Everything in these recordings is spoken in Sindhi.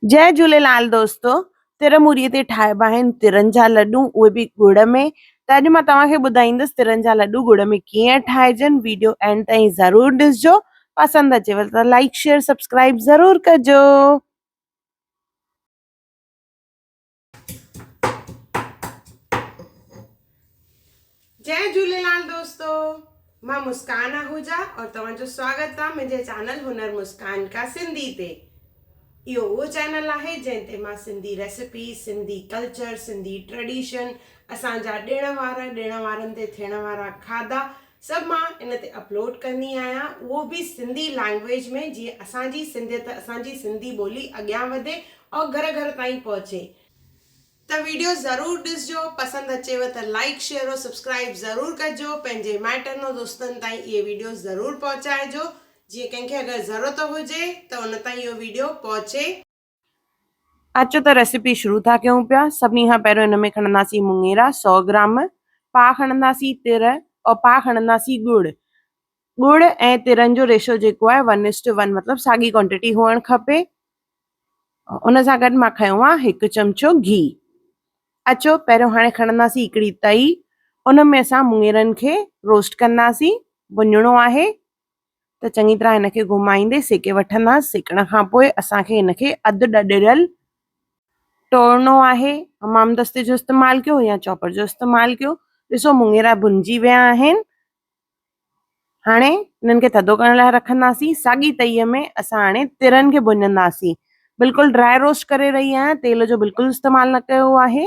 جئي جهوليلال دوستو تر موري تي ٺاهبا آهن ترن جا لڏون اهي به ڳڙ ۾ ته اڄ مان توهان کي ٻڌائيندس ترن جا لڏون ڳڙ ۾ ڪيئن ٺاهجن ويڊيو اينڊ تائين ضرور ڏسجو پسند اچيو ته لائڪ شيئر سبسڪرائب ضرور ڪجو. جئي جهوليلال دوستو مان مسڪان آهوجا اور توهان جو سواگت آ منهنجي چينل هنر مسڪان ڪا سنڌي تي اهو اهو چينل آهي جنهن تي مان Sindhi recipe Sindhi culture Sindhi tradition اسان جا ڏڻ وار ڏڻ وارن تي ٿيڻ وارا کاڌا سڀ مان ان تي اپلوڊ ڪندي آهيان اهو به سنڌي لينگويج ۾ جيئن اسان جي سنڌيت اسان جي سنڌي ٻولي اڳيان وڌي اور گهر گهر تائين پهچي. ته ويڊيو ضرور ڏسجو پسند اچيو ته لائيڪ شيئر او سبسڪرائيب ضرور ڪجو پنهنجي مائٽن او دوستن تائين اهي ويڊيو ضرور پهچائجو جيئن ڪنهن کي اگر ضرورت هجي ته ان تائين اهو ويڊيو پهچي. اچو ته ريسيپي شروع ٿا ڪيون پيا سڀني کان پهريون ان ۾ کڻنداسين مڱيرا سئو گرام پاء کڻنداسين تر او پاء کڻنداسين ڳڙ ڳڙ ۽ ترن جو ريشو جيڪو آهي ون is two one مطلب ساڳي ڪوانٽيٽي هئڻ کپي. ان سان گڏ مان کنيو آهي هڪ چمچو گيهه. اچو پهريون هاڻي کڻنداسين هڪڙي تئي ان ۾ اسان مڱيرن کي روسٽ ڪنداسين ڀڃڻو آهي ته چڱي طرح هن کي گهمائيندي سيڪي وٺنداسين سيڪڻ کان پوء اسان کي هن کي اڌ ڏڏريل ٽوڙڻو آهي حمام دستي جو استعمال ڪيو يا چاپر جو استعمال ڪيو ڏسو مڱيرا ڀڃجي ويا آهن هاڻي انهن کي ٿڌو ڪرڻ لاء رکنداسين. ساڳي تئيء ۾ اسان هاڻي ترن کي ڀڃنداسين. بلڪل ڊرائي روسٽ ڪري رهي آهيان، تيل جو بلڪل استعمال نه ڪيو آهي.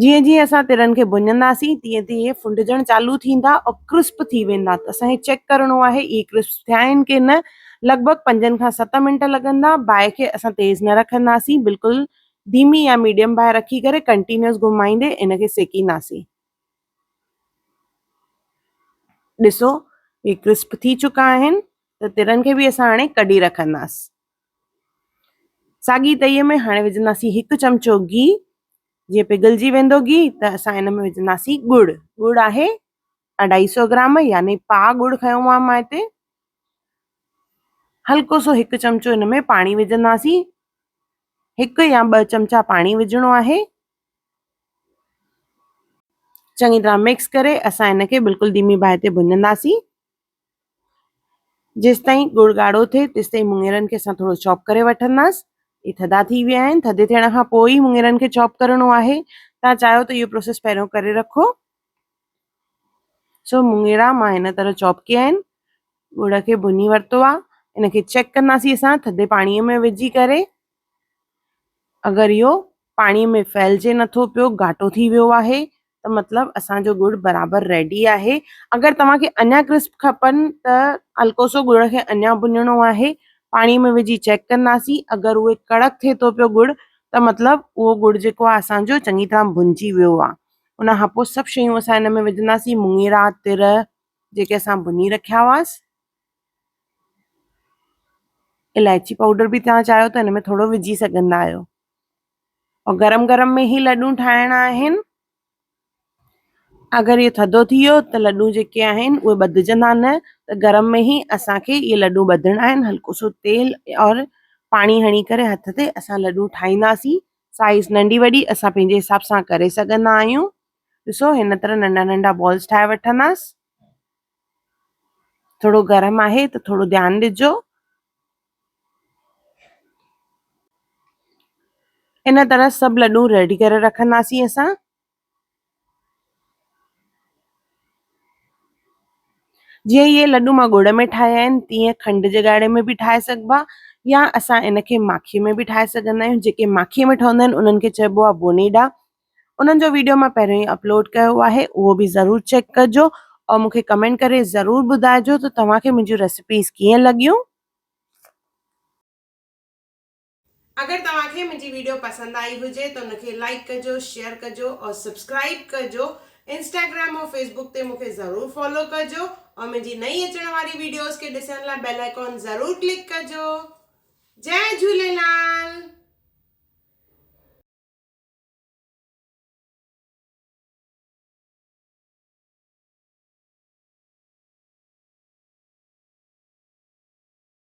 جيئن جيئن اسان ترن کي ڀڃنداسين تيئن تيئن اهي ڦنڊجڻ چالو ٿيندا اور ڪرسپ ٿي ويندا ته اسان کي چيڪ ڪرڻو آهي اهي ڪرسپ ٿيا آهن ڪي نه. لڳ ڀڳ پنجن کان ست منٽ لڳندا. باهه کي اسان تيز نه رکنداسين، بلڪل ڌيمي يا ميڊيم باهه رکي ڪري ڪنٽينيوس گهمائيندي ان کي سيڪينداسين. ڏسو هي ڪرسپ ٿي چڪا آهن ته ترن کي به اسان هاڻي ڪڍي رکنداس ساڳي تئي ۾ هاڻي وجهنداسين هڪ چمچو گيهه جيئن پگهلجي ويندو گيهه ته اسان ان ۾ وجهنداسين ڳڙ ڳڙ آهي اڍائي سو گرام يعني پاء ڳڙ کنيو آهي مان هتي هلڪو سو هڪ چمچو ان ۾ پاڻي وجهنداسين هڪ يا ٻه چمچا پاڻي وجهڻو آهي چڱي طرح مڪس ڪري اسان هن کي بلڪل ڌيمي باهه تي ڀڃنداسين جيستائين ڳڙ ڳاڙهو ٿئي تيستائين مڱيرن کي اسان ٿورو چاپ ڪري وٺنداس هي ٿڌا ٿي ويا آهن ٿڌي ٿيڻ کان پوء ئي مڱيرن کي چاپ ڪرڻو آهي توهان چاهيو ته اهو پروسيس پهريون ڪري رکو سو مڱيرا مان هن طرح چاپ ڪيا آهن ڳڙ کي ڀڃي ورتو آهي ان کي چيڪ ڪنداسين اسان ٿڌي پاڻي ۾ وجهي ڪري اگر اهو پاڻي ۾ ڦهلجي نٿو پيو گهاٽو ٿي ويو آهي ته مطلب اسان جو ڳڙ برابر ريڊي آهي اگر توهان کي اڃا ڪرسپ کپن ته هلڪو سو ڳڙ کي اڃا ڀڃڻو آهي پاڻي ۾ وجهي چيڪ ڪنداسين اگر اهي ڪڙڪ ٿئي ٿو پيو ڳڙ ته مطلب اهو ڳڙ جيڪو آهي اسان جو چڱي طرح ڀڃجي ويو آهي ان کان پوء سڀ شيون اسان ان ۾ وجهنداسين مڱيرا تر جيڪي اسان ڀڃي رکيا هئاس الائچي پائوڊر به توهان چاهيو ته هن ۾ ٿورو وجهي سگهندا آهيو اور گرم گرم ۾ ئي لڏون ٺاهڻا آهن اگر اهو ٿڌو ٿي ويو ته لڏون جيڪي آهن اهي ٻڌجندا نه ته گرم ۾ ئي اسانکي اهي لڏون ٻڌڻا آهن هلڪو سو تيل اور پاڻي هڻي ڪري هٿ تي اسان لڏون ٺاهينداسين سائز ننڍي وڏي اسان پنهنجي حساب سان ڪري سگهندا آهيون ڏسو هن طرح ننڍا ننڍا بالز ٺاهي وٺنداس ٿورو گرم آهي ته ٿورو ڌيان ڏجو. ان طرح سڀ لڏون ريڊي ڪري رکنداسين اسان. جيئن اهي لڏون مان ڳڙ ۾ ٺاهيا آهن تيئن کنڊ جي ڳاڙهي ۾ به ٺاهي سگهبا يا اسان ان کي ماکي ۾ به ٺاهي سگهندا آهيون جيڪي ماکي ۾ ٺهندا آهن انهن کي چئبو آهي بونيڊا انهن جو ويڊيو مان پهريون ئي اپلوڊ ڪيو آهي اهو به ضرور چيڪ ڪجو اور مون کي ڪمينٽ ڪري ضرور ٻڌائجو ته توهان کي منهنجون ريسيپيز ڪيئن لڳيون. اگر توهان کي منهنجي ويڊيو پسند آئي هجي ته ان کي لائيڪ ڪجو شيئر ڪجو اور سبسڪرائيب ڪجو انسٽاگرام اور فيسبوڪ تي مون کي ضرور فالو ڪجو اور منهنجي نئين اچڻ واري ويڊيوز کي ڏسڻ لاء بيل آئيڪان ضرور ڪلڪ ڪجو جئي جهوليلال.